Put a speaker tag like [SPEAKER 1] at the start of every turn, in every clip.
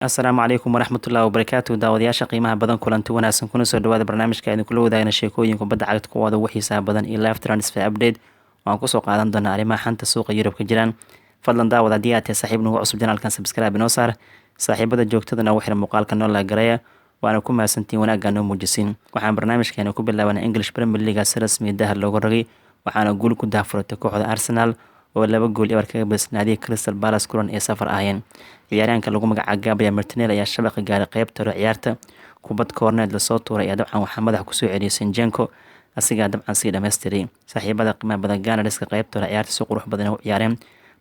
[SPEAKER 1] Asalaamu calaykum waraxmatullahi wabarakaatu. Daawadayaasha qiimaha badan, kulanti wanaagsan, kuna soo dhawaada barnaamijka idinkula wadaagna sheekooyin kubadda cagta kuwooda ugu xiisaha badan iyo live transfer update. Waan kusoo qaadan doonaa arrimaha xanta suuqa Yurub ka jiraan. Fadlan daawad, haddii aad tahay saaxiib nagu cusub channelkan, subscribe inoo saar. Saaxiibada joogtadana ugu xiran muuqaalka noo la gareeya, waana ku mahadsantiin wanaagga noo muujisiin. Waxaan barnaamijkeena ku bilaabanay English Premier League si rasmi dahar looga rogay, waxaana guul ku daahfuratay kooxda Arsenal oo 2-0 kaga badisay naadiga Crystal Palace kulan ee safar ahayeen. Ciyaaryahanka lagu magacaabo Gabriel Martinelli ayaa shabaqa gaaray qeybta hore ciyaarta. Kubad corner lasoo tuuray ayaa dabcan waxaa madaxa kusoo celiyay Zinchenko, asigaa dabcan sii dhammaystiray. Saaxiibada qiimaha badan, Gunners-ka qeybta hore ciyaarta si qurux badan u ciyaareen.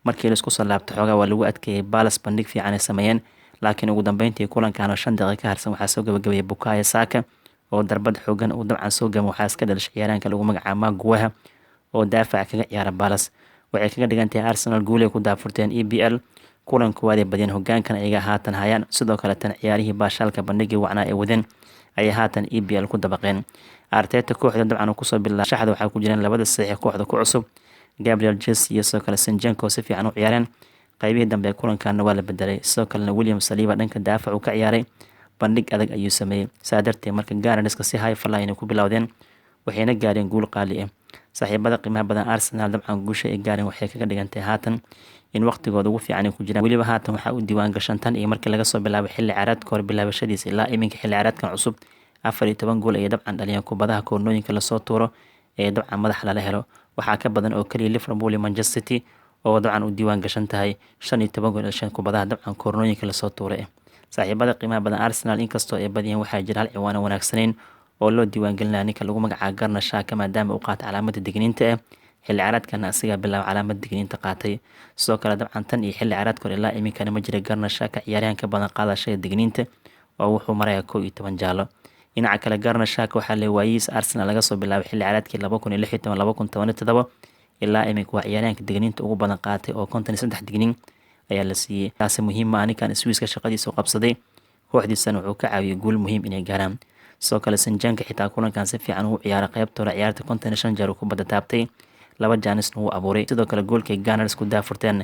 [SPEAKER 1] Markii laisku soo laabtay xoogaa waa lagu adkeeyay Palace, bandhig fiican ay sameeyeen, laakiin ugu dambeyntii kulankan oo 5 daqiiqo ka harsan waxaa soo gabagabeeyay Bukayo Saka oo darbad xoogan uu dabcan soo gamo waxaa iska dhalishay ciyaaryahanka lagu magacaabo Marc Guehi oo daafaca kaga ciyaara Palace. Waxay kaga dhigan tahay Arsenal guulay ku daafurteen EPL kulan koowaad ay badiyeen, hogaankan ayaga haatan hayaan. Sidoo kale tan ciyaarihii baashaalka bandhigii wacnaa ay wadeen ayay haatan EPL ku dabaqeen. Arteta kooxda dabcan uu kusoo bilaabay shaxda waxaa ku jireen labada saxiix kooxda ku cusub, Gabriel Jesus iyo sidoo kale Zinchenko, si fiican u ciyaareen. Qaybihii dambe ee kulankanna waa la bedelay. Sidoo kalena William Saliba dhanka daafac uu ka ciyaaray, bandhig adag ayuu sameeyey. Saa darteed marka Gunners-ka si high flying ku bilowdeen, waxayna gaareen guul qaali ah. Saaxiibada qiimaha badan, Arsenal dabcan guusha ay gaareen waxay kaga dhigantahay haatan in waqtigooda ugu fiican ay ku jiraan. Weliba haatan waxaa u diiwaan gashan tan iyo markii laga soo bilaabay xilli ciyaareedka hore bilaabashadiisa ilaa iminka xilli ciyaareedkan cusub, 14 gool ayay dabcan dhaliyeen kubadaha koornooyinka lasoo tuuro ee dabcan madaxa lala helo. Waxaa ka badan oo keliya Liverpool iyo Manchester City oo dabcan u diiwaan gashan tahay 15 gool dhasheen kubadaha dabcan koornooyinka lasoo tuuray. Saaxiibada qiimaha badan, Arsenal inkastoo ay badiyeen, waxaa jira hal ciwaano wanaagsanayn oo loo diiwaangelinaya ninka lagu magacaabo Granit Xhaka, maadaama uu qaatay calaamada digniinta ah. Xilli ciyaareedkan asigaa bilaaba calaamad digniinta qaatay. Sidoo kale dabcan tan iyo xilli ciyaareedka hore ilaa iminkana ma jira Granit Xhaka ciyaaryahan ka badan qaadashada digniinta, oo wuxuu marayaa 11 jaalo. Dhinaca kale, Granit Xhaka waxaa le waayihiis Arsenal laga soo bilaabay xilli ciyaareedkii 2016 2017 ilaa iminka waa ciyaaryahanka digniinta ugu badan qaatay, oo 53 digniin ayaa la siiyey. Taasi muhiim ma ah, ninkan Swisska shaqadiisa u qabsaday, kooxdiisana wuxuu ka caawiyey guul muhiim inay gaaraan. Sidoo kale Zinchenko xitaa kulankan si fiican ugu ciyaaray. Qeybta hore ciyaarta 55 jeer uu kubadda taabtay, laba jaanisna wuu abuuray. Sidoo kale goolkay Gunners ku daafurteen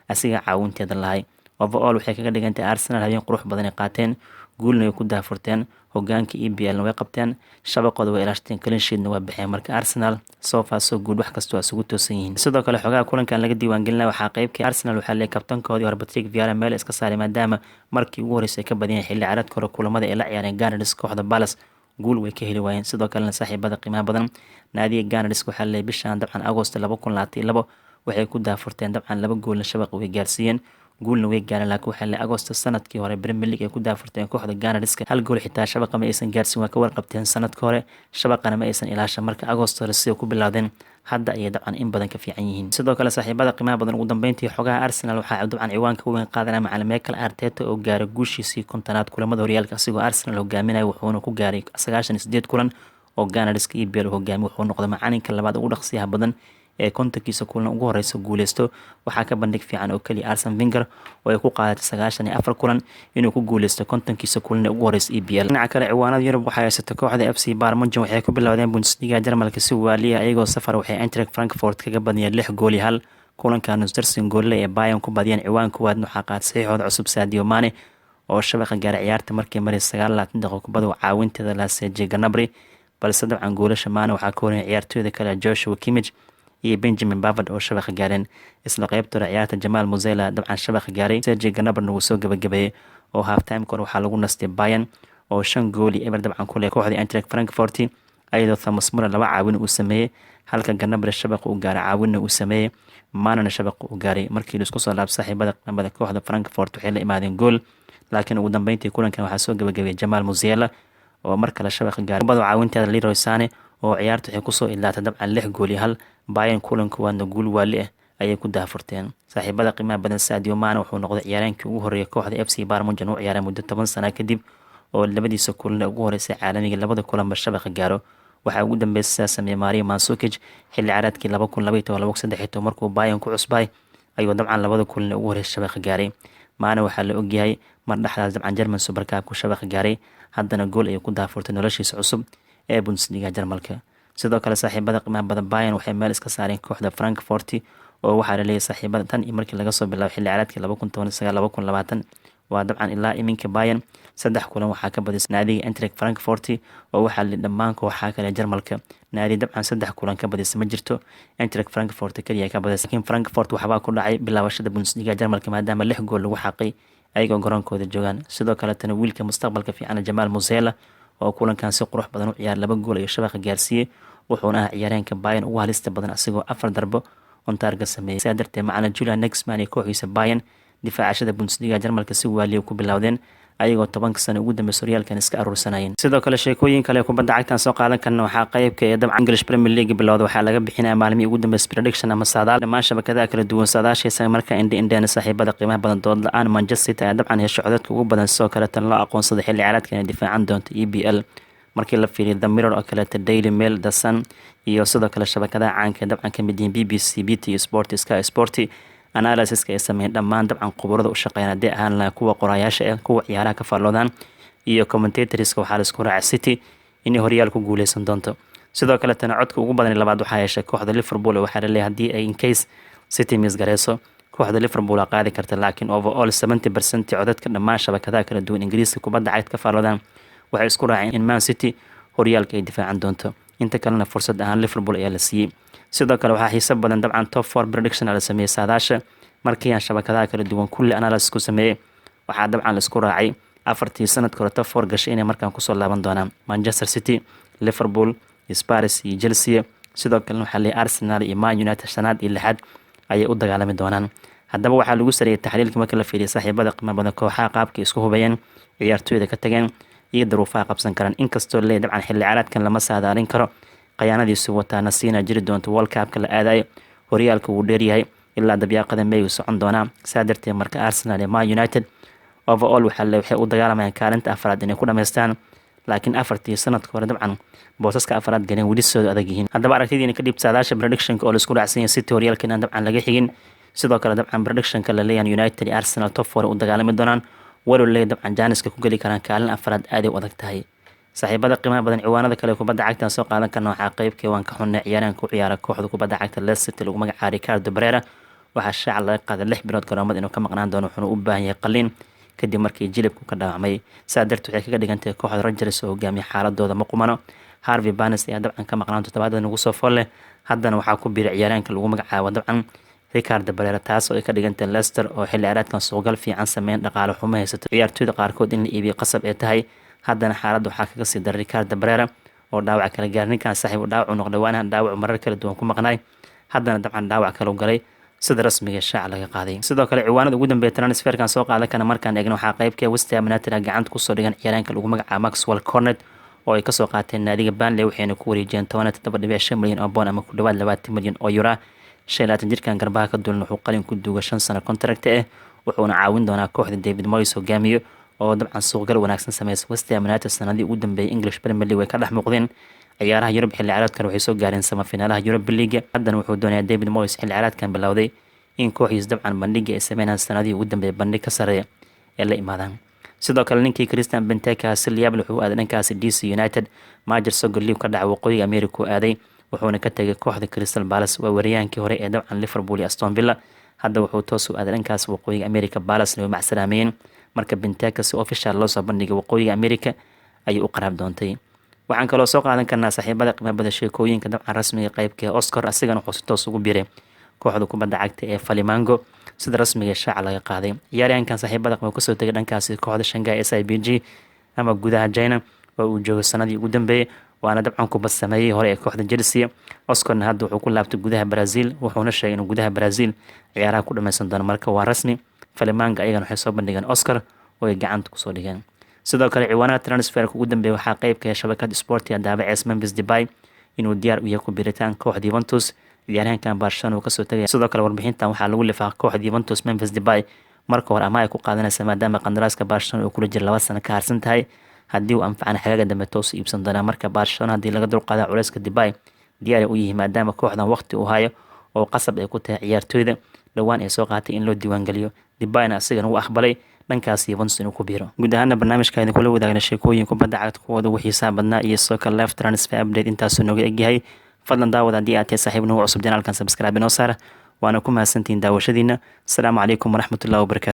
[SPEAKER 1] asiga caawinteeda lahay. Overall waxay kaga dhigantay Arsenal habeen qurux badan ay qaateen, guulna way ku daafurteen, hogaanka EPL-na way qabteen, shabaqooda way ilaashteen, clean sheetna waa baxeen. Marka Arsenal so far so good, wax kasta waa isugu toosan yihiin. Sidoo kale xogaha kulankan laga diiwaangelinaya waxaa qeybka Arsenal waxaa leeyahay kabtankoodii hore Patrick Vieira meel iska saaray, maadaama markii ugu horeysay ka badiyeen xilli ciyaareedka hore kulamada ay la ciyaareen Gunners, kooxda Palace guul way ka heli waayeen. Sidoo kalena, saaxiibada qiimaha badan, naadiga Gunners waxaa leeyahay bishan dabcan Agost 2022 waxay ku daafurteen dabcan laba goolna shabaqa way gaarsiiyeen, guulna way gaareen. Laakiin waxaa le Agosto sanadkii hore Premier League ay ku daafurteen kooxda Gunners-ka, hal gool xitaa shabaqa ma aysan gaarsiin. Waa ka warqabteen sanadka hore, shabaqana ma aysan ilaashan. Marka Agosto hore siday ku bilowdeen, hadda ayay dabcan in badan ka fiican yihiin. Sidoo kale, saaxiibada qiimaha badan, ugu dambeyntii xogaha Arsenal waxaa dabcan ciwaanka weyn qaadanaya macalin Mikel Arteta oo gaaray guushiisii 50aad kulamada horyaalka asigoo Arsenal hogaaminaya, wuxuuna ku gaaray 98 kulan oo Gunners-ka EPL hogaamiy. Wuxuu noqday macalinka labaad ugu dhaqsiyaha badan ee 50kiisa kulan ugu horeysa guuleysto. Waxaa ka bandhig fiican oo keliya Arsene Wenger oo ay ku qaadatay 94 kulan inuu ku guuleysto 50kiisa kulan ee ugu horeysa EPL. Dhinaca kale, ciwaanada Yurub waxay haysatay kooxda FC Bayern Munchen. Waxay ku bilowdeen Bundesliga Jarmalka si waaliya, ayagoo safar waxay Eintracht Frankfurt kaga badiyeen 6-1. Kulanka nusdarsin goolle ee Bayern ku badiyeen, ciwaan kuwaadna waxaa qaatay saxiixooda cusub Sadio Mane oo shabaqa gaaray ciyaarta markii maray 29 daqiiqo, kubada caawinteeda lahaa Serge Gnabry. Balse dabcan goolasha Mane waxaa ka horreeyay ciyaartooyda kale Joshua Kimmich iyo Benjamin Pavard oo shabaqa gaareen. Isla qeybta hore ciyaarta Jamal Musiala dabcan shabaqa gaaray, Serge Gnabryna wuu soo gabagabeeyey, oo half time hore waxaa lagu nastay Bayern oo 5-0 dabcan ku leh kooxda Eintracht Frankfurt, ayadoo Thomas Muller laba caawin uu sameeyey, halka Gnabry shabaqa uu gaaray, caawinna uu sameeyey, Manena shabaqa uu gaaray. Markii laisku soo laab, saaxiibada qamada, kooxda Frankfurt waxay la imaadeen gool, laakiin ugu dambeyntii kulankan waxaa soo gabagabeeyey Jamal Musiala oo mar kale shabaqa gaaray, kubada caawinteeda Leroy Sane, oo ciyaarta waxay kusoo ilaatay dabcan 6-1. Bayern kulanka waadna guul waali ah ayay ku daafurteen. Saaxiibada qiimaha badan, Sadio Mane wuxuu noqday ciyaaraankii ugu horreeyay kooxda FC Bayern Munchen u ciyaaray muddo 10 sana kadib oo labadiisa kulan ee ugu horeysay caalamiga labada kulanba shabaqa gaaro. Waxaa ugu dambeysay sidaa sameeyey Mario Mandzukic xilli ciyaareedkii 2012 2013, markuu Bayern ku cusbay ayuu dabcan labada kulan ee ugu horeysay shabaqa gaaray. Mane waxaa la ogyahay mar dhexdaas dabcan German Super Cup ku shabaqa gaaray, haddana gool ayuu ku daafurtay noloshiisa cusub ee Bundesliga Jarmalka. Sidoo kale, saaxiibada qiimaha badan, Bayern waxay meel iska saareen kooxda Frankfurt, oo waxaa laleeyahay saaxiibada tan iyo markii laga soo bilaabo xilli ciyaareedkii 2019 2020 Waa dabcan ilaa iminka Bayern saddex kulan waxaa ka badisay naadiga Eintracht Frankfurt, oo waxaa li dhammaan kooxaha kale Jarmalka naadi dabcan saddex kulan ka badisay ma jirto, Eintracht Frankfurt kaliya ka badisay. Laakiin Frankfurt waxbaa ku dhacay bilaabashada Bundesliga Jarmalka, maadaama lix gool lagu xaqay ayagoo garoonkooda joogaan. Sidoo kaletana wiilka mustaqbalka fiican Jamaal Musiala oo kulankan si qurux badan u ciyaar, laba gool iyo shabaqa gaarsiiyey, wuxuuna ah ciyaareenka Bayern ugu halista badan, asigoo afar darbo on target sameeyey. Sidaa darteed macalin Julian Nagelsmann iyo kooxiisa Bayern difaacashada Bundesliga Jarmalka si waaliya ku bilowdeen, ayagoo 10-ka sano ugu dambeysay horyaalkan iska aruursanayeen. Sidoo kale sheekooyin kale kubadda cagtan soo qaadan karna waxaa qeybka ee dabcan English Premier League bilowda. Waxaa laga bixinaya maalmihii ugu dambeysay prediction ama saadaal dhammaan shabakadaha kala duwan saadaashaysa. Marka indhi indheena, saaxiibada qiimaha badan, dood la-aan Manchester City ayaa dabcan hesho codadka ugu badan, sidoo kale tan loo aqoonsaday xilli ciyaareedkan inay difaacan doonto EPL. Markii la fiiriyo The Mirror oo kaleeta, Daily Mail, The Sun iyo sidoo kale shabakadaha caanka ee dabcan kamid yihiin BBC, BT Sport, Sky Sport, analysiska ay sameeyeen dhammaan dabcan khuburada u shaqeeyaan, haddii ahaan lahaa kuwa qorayaasha ah, kuwa ciyaaraha ka faalloodaan iyo commentatorska, waxaa la isku raacay City inay horyaal ku guuleysan doonto. Sidoo kaletana codka ugu badan labaad waxaa yeeshay kooxda Liverpool. Waxaa laleeyahay haddii ay incase City misgareyso, kooxda Liverpool aa qaadi karta. Laakiin overall 70% codadka dhammaan shabakadaha kala duwan Ingiriiska kubadda cagta ka faalloodaan waxay isku raaceen in Man City horyaalka ay difaacan doonto. Inta kalena fursad ahaan Liverpool ayaa la siiyey. Sidoo kale waxaa xiiso badan dabcan top four prediction la sameeyey. Saadaasha markii aan shabakadaha kala duwan kulli analysis ku sameeyey, waxaa dabcan la isku raacay afartii sanadka hore top four gashay inay markaan kusoo laaban doonaan: Manchester City, Liverpool, Spurs iyo Chelsea. Sidoo kalena waxaa leeyahay Arsenal iyo Man United shanaad iyo lixaad ayay u dagaalami doonaan. Haddaba waxaa lagu sareeyay taxliilka marka la fiiriyo, saaxiibada qiimo badan, kooxaha qaabka isku hubayeen, ciyaartooyda ka tageen iyo daruufaha qabsan karaan. Inkastoo leeyahy dabcan xilli ciyaareedkan lama saadaalin karo, khayaanadiisu wataana siina jiri doonto, World Cupka la aadayo, horyaalka wuu dheeryahay, ilaa dabyaaqada May uu socon doonaa. Saa darteed marka Arsenal iyo Man United overall waxaa le waxay u dagaalamayaan kaalinta afraad inay ku dhamaystaan, laakiin afartii sanadka hore dabcan boosaska afraad galeen weli soo adag yihiin. Haddaba aragtidiina ka dhiib saadaasha predictionka oo laisku raacsan yahay City horyaalka inaan dabcan laga xigin. Sidoo kale dabcan predictionka la leeyahay United iyo Arsenal top four u dagaalami doonaan, walow leeyahay dabcan chance-ka ku geli karaan kaalin afraad aaday u adag tahay. Saaxiibada qiimaha badan, ciwaanada kale kubadda cagta soo qaadan karna waxaa qeybkee waan ka xunnay ciyaaryahanka ku ciyaara kooxda kubadda cagta Leicester City lagu magacaabo Ricardo Pereira. Waxaa shaaca laga qaaday 6 bilood garoomada inuu ka maqnaan doono, wuxuuna u baahan yahay qaliin kadib markii jilibku ka dhaawacmay. Saa darteed waxay kaga dhigantahay kooxda Rodgers oo hogaamiya xaaladooda ma qumano. Harvey Barnes ayaa dabcan ka maqnaan toddobaadada nagu soo fool leh, haddana waxaa ku biiray ciyaaryahanka lagu magacaabo dabcan Ricardo Pereira, taas oo ay ka dhigantahay Leicester oo xilli ciyaareedkan suuqgal fiican sameyn, dhaqaale xumo haysato, ciyaartooyda qaarkood in la iibiyo qasab ay tahay. Haddana xaaladda waxaa kaga sii daray Ricardo Pereira oo dhaawac kala gaaray. Ninkan saaxiib dhaawac u noqday, waana dhaawac marar kala duwan ku maqnaay, haddana dabcan dhaawac kale u galay, sida rasmiga shaaca laga qaaday. Sidoo kale ciwaanada ugu dambeeya transferkan soo qaadan kana markaan eegno waxaa qaybka West Ham United gacanta kusoo dhigan ciyaaryahanka lagu magacaabo Maxwell Cornet oo ay kasoo qaateen naadiga Burnley, waxayna ku wareejiyeen 17.5 milyan oo pound ama ku dhawaad 20 milyan oo euro. 25 jirkan garbaha ka dulan wuxuu qalin ku duuga 5 sano contract ah, wuxuuna caawin doonaa kooxda David Moyes hogaamiyo oo dabcan suuqgal wanaagsan sameysa. West Ham United sanadii ugu dambeeyay English Premier League way ka dhex muuqdeen. Ciyaaraha Yurub xilli ciyaareedkan waxay soo gaareen samafiinaalaha Europa League. Haddana wuxuu doonayaa David Moyes xilli ciyaareedkan bilowday in kooxiis dabcan bandhiga ay sameynayaan sanadihii ugu dambeeyay bandhig ka sarreeya ee la imaadaan. Sidoo kale ninkii Christian Benteke si liyaab wuxuu aaday dhankaasi DC United. Major Soccer League ka dhaca waqooyiga America uu aaday, wuxuuna ka tegay kooxda Crystal Palace. Waa weeraryahankii hore ee dabcan Liverpool iyo Aston Villa, hadda wuxuu toos u aaday dhankaas waqooyiga America, Palace way macsalaameeyeen. Marka Benteke si official loo soo bandhigay waqooyiga America ayay u qaraab doontay. Waxaan kaloo soo qaadan karnaa, saaxiibada qiimo badan, sheekooyinka dabcan rasmiga qeybka Oscar. Asigana wuxuu si toos ugu biiray kooxda kubadda cagta ee Flamengo, sida rasmiga shaaca laga qaaday. Ciyaaryahankan, saaxiibada qaba, kasoo tegay dhankaasi kooxda Shanghai SIPG ama gudaha China oo uu joogo sanadii ugu dambeeyay, waana dabcan kubad sameeyey hore ee kooxda Chelsea. Oscarna hadda wuxuu ku laabtay gudaha Brazil, wuxuuna sheegay inuu gudaha Brazil ciyaaraha ku dhameysan doono. Marka waa rasmi, Flamengo ayagana waxay soo bandhigeen Oscar oo ay gacanta kusoo dhigeen. Sidoo kale ciwaanada transferka ugu dambeeya waxaa qeybka shabakada Sportia daabacees Memphis Depay inuu diyaar u yahay ku biritaan kooxda Juventus. Ciyaaryahankan Barcelona uu kasoo tagay. Sidoo kale warbixintan waxaa lagu lifaaqay kooxda Juventus Memphis Depay marka hore ama ay ku qaadanaysa, maadaama qandaraaska Barcelona uu kula jira 2 sano ka harsan tahay, haddii uu anfacana xagaaga dambe toos u iibsan doonaa. Marka Barcelona haddii laga dulqaada culeyska Depay, diyaar u yihi, maadaama kooxdan waqti uu hayo oo qasab ay ku tahay ciyaartooyda dhowaan ay soo qaatay in loo diiwaangeliyo. Depayna asigana wuu aqbalay dhankaas Juventus inuu ku biiro. Guud ahaana barnaamijka idin kula wadaagna sheekooyin kubadda cagta kuwooda ugu xiisaha badnaa iyo sidoo kale live transfer update intaasuu nooga egyahay. Fadlan daawad, haddii aad tahay saaxiib nagu cusub channelkan, subscribe inoo saara, waana ku mahadsantihiin daawashadiina. Asalaamu calaykum waraxmatullahi wabarakatu.